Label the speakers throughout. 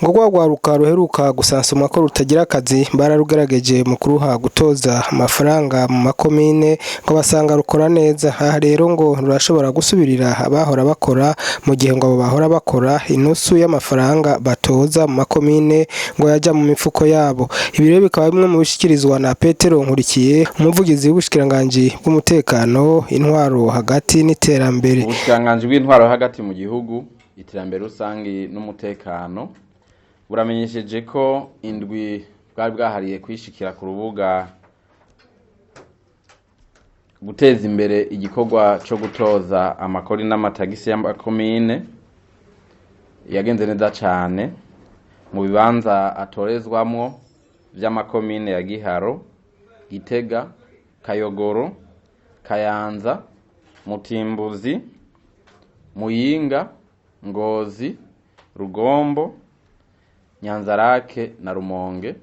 Speaker 1: Ngo rwa rwaruka ruheruka gusansumwa ko rutagira akazi, bararugerageje mu kuruha gutoza amafaranga mu makomine, ngo basanga rukora neza. Aha rero ngo rurashobora gusubirira abahora bakora, mu gihe ngo abo bahora bakora inusu y'amafaranga batoza mu makomine ngo yaja mu mifuko yabo. Ibi rero bikaba bimwe mu bishikirizwa na Petero Nkurikiye, umuvugizi w'ubushikiranganji bw'umutekano, intwaro hagati n'iterambere.
Speaker 2: Ubushikiranganji bw'intwaro hagati mu gihugu, iterambere rusangi n'umutekano buramenyesheje ko indwi bwari bwahariye kwishikira ku rubuga guteza imbere igikorwa co gutoza amakori n'amatagisi y'amakomine yagenze neza cane mu bibanza atorezwamwo vy'amakomine ya Giharo, Gitega, Kayogoro, Kayanza, Mutimbuzi, Muyinga, Ngozi, Rugombo, Nyanzarake na Rumonge,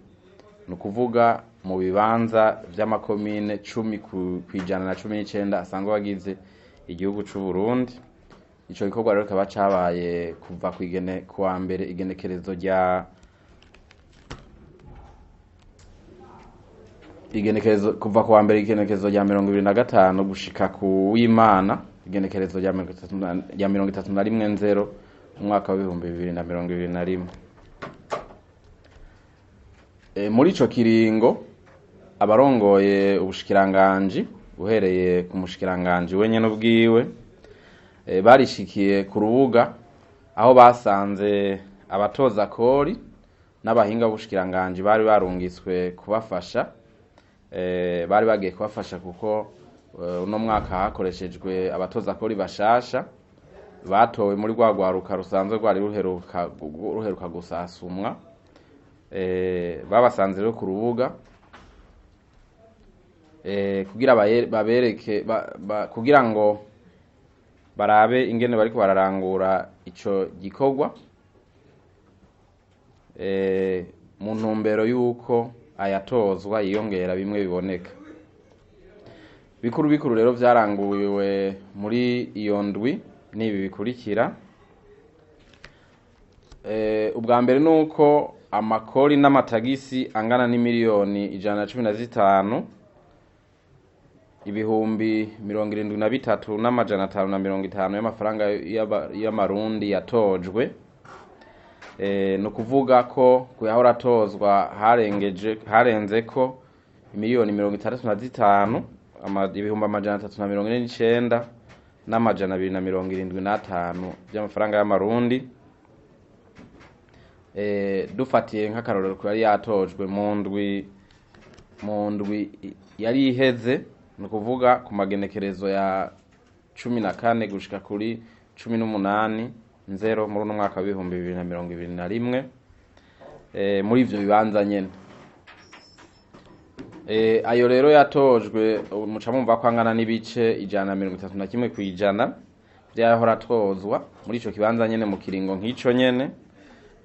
Speaker 2: ni ukuvuga mu bibanza vy'amakomine 10 ku 119 asanzwe agize igihugu c'u Burundi. Ico gikorwa rero kikaba cabaye kuva kw'igene kuwa mbere igenekerezo rya igenekerezo kuva kuwa mbere igenekerezo rya 25 gushika ku w'Imana igenekerezo rya 31 nzero umwaka wa 2021. Muri ico kiringo abarongoye ubushikiranganji, uhereye ku mushikiranganji wenyene ubwiwe, barishikiye ku rubuga aho basanze abatoza kori n'abahinga b'ubushikiranganji bari barungitswe kubafasha, bari bagiye kubafasha kuko uno mwaka hakoreshejwe abatoza kori bashasha batowe muri rwa rwaruka rusanzwe rwari ruheruka gusasumwa. Babasanze rero ku rubuga kugira babereke kugira ngo barabe ingene bariko bararangura ico gikorwa, mu ntumbero y'uko ayatozwa yiyongera bimwe biboneka. Bikuru bikuru rero vyaranguwe muri iyo ndwi n'ibi bikurikira. Ubwa mbere nuko amakori n'amatagisi angana n'imiliyoni 115 73,550 y'amafaranga y'amarundi yatojwe. Ni ukuvuga ko kuyahora atozwa harenzeko imiliyoni 65 349,275 by'amafaranga y'amarundi. Dufatiye nk'akarorero yari yatojwe mu ndwi yari iheze, ni ukuvuga ku magenekerezo ya 14 gushika kuri 18 nzero muri uno mwaka wa 2021, muri ivyo bibanza nyene. Ayo rero yatojwe muca mumva ko angana n'ibice 131% vyahora atozwa muri ico kibanza nyene mu kiringo nk'ico nyene,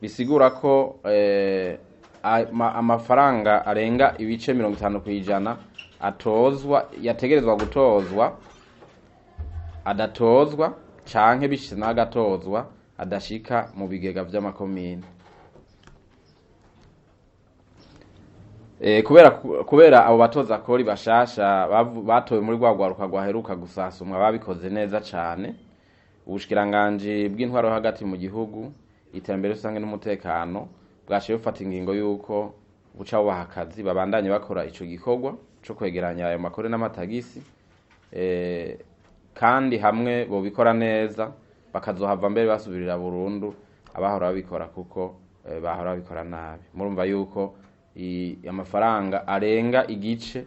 Speaker 2: bisigura ko amafaranga arenga ibice 50% atozwa, yategerezwa gutozwa, adatozwa canke bishitse n'agatozwa adashika mu bigega vy'amakomine. Kubera abo batoza kori bashasha batowe muri rwa rwaruka rwaheruka gusasumwa babikoze neza cane, ubushikiranganji bw'intwaro hagati mu gihugu, iterambere rusange n'umutekano bwaciye bufata ingingo y'uko buca bubaha akazi babandanye bakora ico gikorwa co kwegeranya ayo makori n'amatagisi, kandi hamwe bobikora neza bakazohava mbere basubirira burundu abahora babikora, kuko bahora babikora nabi. Murumva yuko amafaranga arenga igice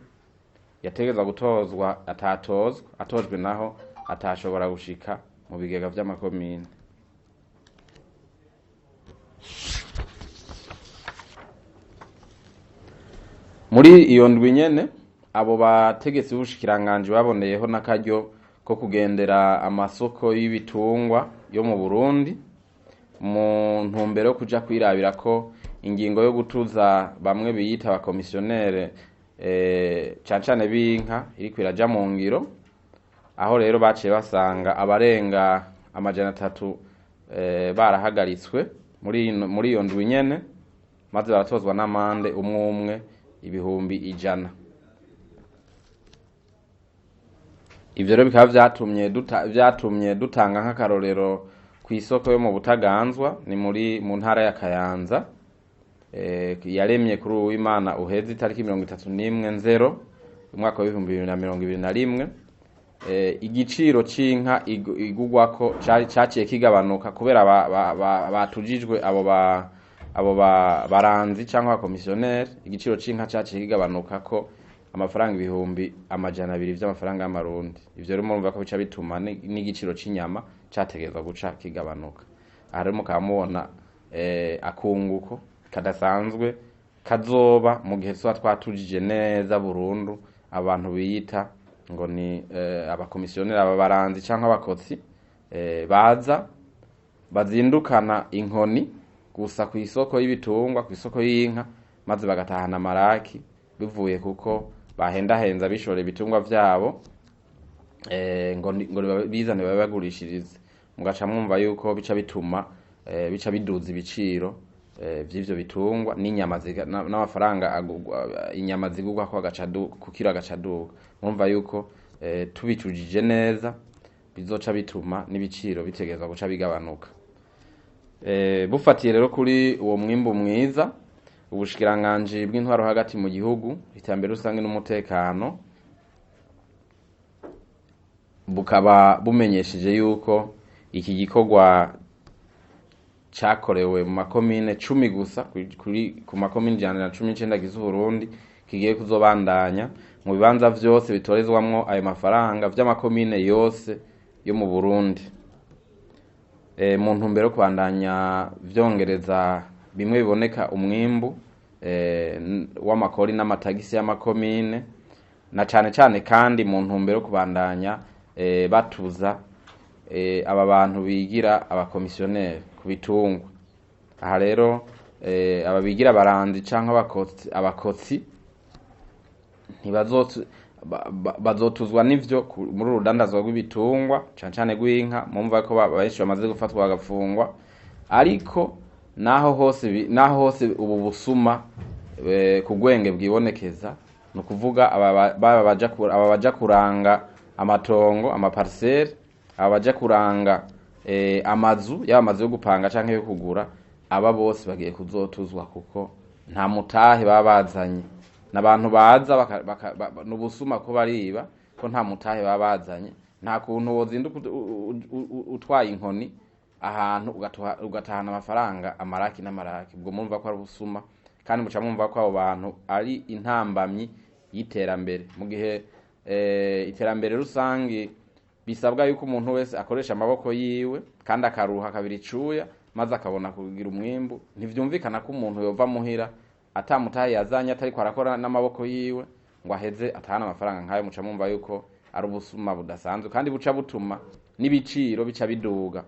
Speaker 2: yategerezwa gutozwa atatozwa, atojwe naho atashobora gushika mu bigega vy'amakomine. Muri iyo ndwi nyene abo bategetsi b'ubushikiranganji baboneyeho n'akaryo ko kugendera amasoko y'ibitungwa yo mu Burundi mu ntumbero yo kuja kwirabira ko ingingo yo gutuza bamwe biyita abakomisiyonere, cane cane b'inka, iriko iraja mu ngiro, aho rero baciye basanga abarenga 300 barahagaritswe. Muri iyo ndwi nyene, maze baratozwa n'amande umwe umwe 100,000. Ivyo rero bikaba vyatumye dutanga nk'akarorero kw'isoko yo mu Butaganzwa, ni muri mu ntara ya Kayanza, yaremye kuri Uwimana uheze itariki 31 nzero umwaka wa 2021. Igiciro c'inka igugwako cari caciye kigabanuka kubera batujijwe abo baranzi cyangwa abakomisiyoneri. Igiciro c'inka caciye kigabanuka ko amafaranga 200,000 vy'amafaranga y'amarundi. Ivyo rero murumva ko bica bituma n'igiciro c'inyama categerezwa guca kigabanuka. Aha rero mukaba mubona akunguko kadasanzwe kazoba mu gihe tuba twatujije neza burundu abantu biyita ngo ni abakomisiyoneri, aba baranzi canke abakotsi, baza bazindukana inkoni gusa ku isoko y'ibitungwa, ku isoko y'inka, maze bagatahana amaraki bivuye kuko bahendahenza bishora ibitungwa vyabo, ngo bizane babagurishirize. Mugaca mwumva yuko bica bituma bica biduza ibiciro vy'ivyo bitungwa n'inyama, n'amafaranga inyama zigurwa ko agaca ku kiro agaca aduga. Mwumva yuko tubicujije neza bizoca bituma n'ibiciro bitegerezwa guca bigabanuka. Bufatiye rero kuri uwo mwimbu mwiza, ubushikiranganji bw'intwaro hagati mu gihugu, iterambere rusange n'umutekano bukaba bumenyesheje yuko iki gikorwa cakorewe mu makomine 10 gusa ku makomine 119 agize Uburundi kigiye kuzobandanya mu bibanza vyose bitorezwamwo ayo mafaranga vy'amakomine yose yo mu Burundi. Mu ntumbero yo kubandanya vyongereza bimwe biboneka umwimbu w'amakori n'amatagisi y'amakomine, na cane cane kandi mu ntumbero yo kubandanya batuza aba bantu bigira abakomisiyoneri ku bitungwa. Aha rero aba bigira abaranzi canke abakotsi bazotuzwa n'ivyo muri urudandazwa rw'ibitungwa cane cane rw'inka. Mumva ko benshi bamaze gufatwa bagafungwa, ariko naho hose ubu busuma ku gwenge bwibonekeza, ni ukuvuga aba baja kuranga amatongo, amaparcelle, aba baja kuranga amazu, yaba amazu yo gupanga canke yo kugura, aba bose bagiye kuzotuzwa kuko nta mutahe baba bazanye. N'abantu baza n'ubusuma ko bariba, ko nta mutahe baba bazanye. Nta kuntu wozinduka utwaye inkoni ahantu ugatahana amafaranga amaraki n'amaraki. Ubwo murumva ko ari ubusuma, kandi muca mwumva ko abo bantu ari intambamyi y'iterambere. Mu gihe iterambere rusangi bisabwa yuko umuntu wese akoresha amaboko yiwe kandi akaruha kabiri icuya maze akabona kugira umwimbu, ntivyumvikana ko umuntu yova muhira atamutahe yazanye, atariko arakora n'amaboko yiwe, ngo aheze atahane amafaranga nkayo. Muca mwumva yuko ari ubusuma budasanzwe, kandi buca butuma n'ibiciro bica biduga,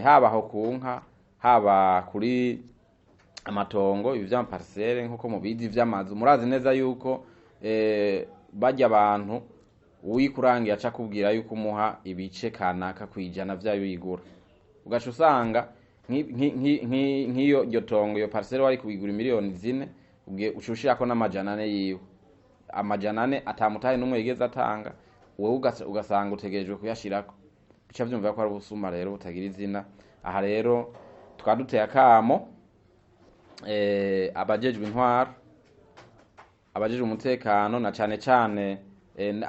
Speaker 2: haba aho ku nka, haba kuri amatongo, ibi vy'amaparcelle nkuko mubizi, vy'amazu. Murazi neza yuko barya abantu uwikurangiye aca akubwira yuko umuha ibice kanaka kwijana vyayo uyigura, ugaca usanga nk'iyo iryo tongo, iyo parcelle wari kuyigura 4 miliyoni, ugiye uca ushirako n'400 yiwe, 400 atamutahe n'umwe yigeze atanga, wewe ugasanga utegerejwe kuyashirako. Bica vyumva ko ari ubusuma rero butagira izina. Aha rero tukaba duteye akamo abajejwe intwaro, abajejwe umutekano, na cane cane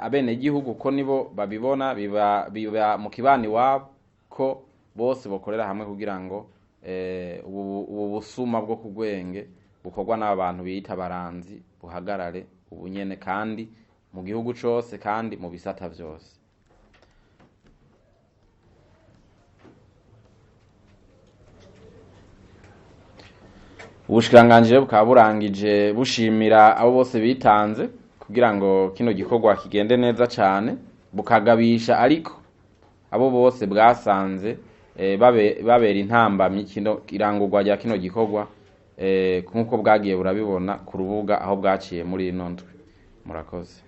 Speaker 2: abenegihugu, ko nibo babibona biba mu kibani iwabo, ko bose bokorera hamwe kugira ngo ubu busuma bwo ku gwenge bukorwa n'aba bantu biyita abaranzi buhagarare ubunyene, kandi mu gihugu cose, kandi mu bisata vyose. Ubushikiranganji rero bukaba burangije bushimira abo bose bitanze kugira ngo kino gikorwa kigende neza cane, bukagabisha ariko abo bose bwasanze babera intambamyi kino irangurwa rya kino gikorwa, nk'uko bwagiye burabibona ku rubuga aho bwaciye muri ino ndwi. Murakoze.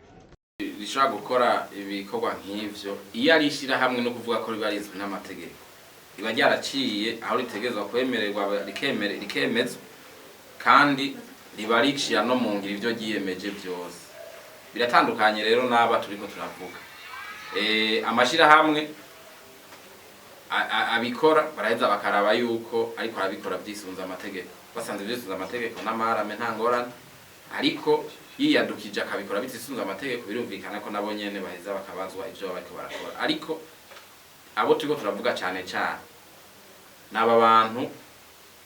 Speaker 2: Rishobora gukora ibikorwa nk'ivyo iyo ari ishirahamwe, no kuvuga ko riba rizwi n'amategeko. Riba ryaraciye aho ritegerezwa kwemererwa, rikemezwa, kandi riba riciya no mu ngiro ivyo ryiyemeje vyose. Biratandukanye rero n'aba turiko turavuga. Amashirahamwe abikora baraheza bakaraba yuko ariko arabikora vyisunze amategeko. Basanze vyisunze amategeko n'amarame, nta ngorane, ariko yiyadukije akabikora bitisunze amategeko, birumvikana ko nabo nyene baheza bakabazwa ivyo baba bariko barakora. Ariko abo turiko turavuga cane cane n'aba bantu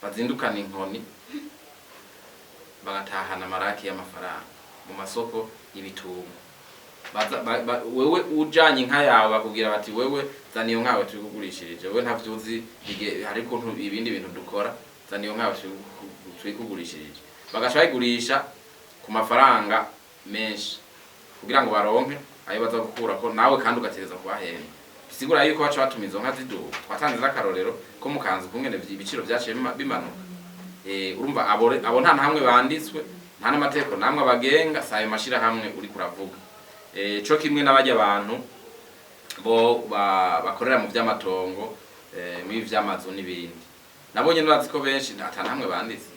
Speaker 2: bazindukana inkoni bagatahana amaraki y'amafaranga mu masoko y'ibitungwa. Wewe ujanye inka yawe, bakubwira bati: "Wewe zana iyo nkawe turikugurishirije." Wewe ntavyuzi, hari ukuntu ibindi bintu dukora: "Zana iyo nkawe turikugurishirije." Bagaca bayigurisha ku mafaranga menshi kugira ngo baronke ayo baza gukurako, nawe kandi ugategereza kubahemba. Bisigura yuko baca batuma izo nka ziduga. Twatanze n'akarorero ko mu kanzu kungene ibiciro vyaciye bimanuka. Urumva abo nta na hamwe banditswe, nta n'amategeko namwe abagenga, si ayo mashirahamwe uriko uravuga. Co kimwe n'abarya abantu bo bakorera mu vy'amatongo, muri vy'amazu n'ibindi, nabo nyene urazi ko benshi ata na hamwe banditse.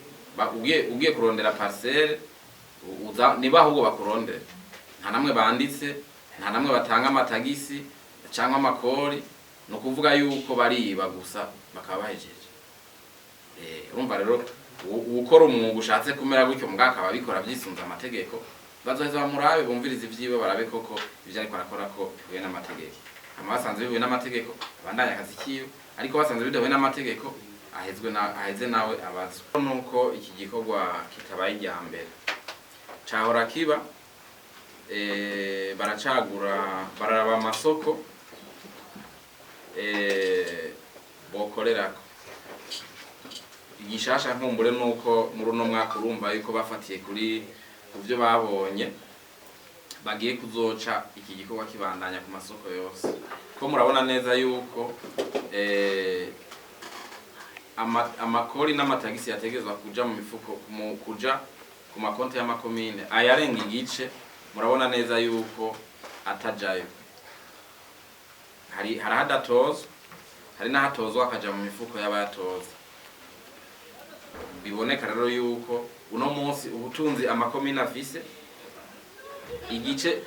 Speaker 2: Ugiye kurondera parcelle, uza niba ahubwo bakurondera, nta namwe banditse, nta namwe batanga amatagisi cyangwa amakori. Ni ukuvuga yuko bariba gusa bakaba bahejeje. Urumva rero uwukora umwuga ushatse kumera gutyo mbwa akaba abikora vyisunze amategeko, bazoheza bamurabe, bumvirize ivyiwe, barabe koko ivyo ariko arakora ko bihuye n'amategeko. Hama basanze bihuye n'amategeko, abandanye akazi kiwe, ariko basanze bidahuye n'amategeko, ahezwe na aheze nawe abazwe. Nuko iki gikorwa kitabaye irya mbere, cahora kiba. Baracagura, bararaba amasoko bokorerako. Igishasha nkumbure nuko muri uno mwaka, urumva yuko bafatiye kuri ku byo babonye, bagiye kuzoca iki gikorwa kibandanya ku masoko yose, ko murabona neza yuko amakori n'amatagisi yategerezwa kuja mu mifuko, kuja ku makonti y'amakomine, ayarenga igice murabona neza yuko atajayo. Hari ahadatozwa, hari n'ahatozwa akaja mu mifuko y'abayatoza. Biboneka rero yuko uno munsi ubutunzi amakomine afise, igice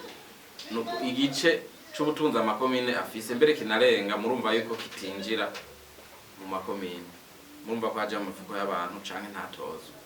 Speaker 2: igice c'ubutunzi amakomine afise, mbere kinarenga, murumva yuko kitinjira mu makomine. Murumva ko haja mu mifuko y'abantu canke ntatozwa.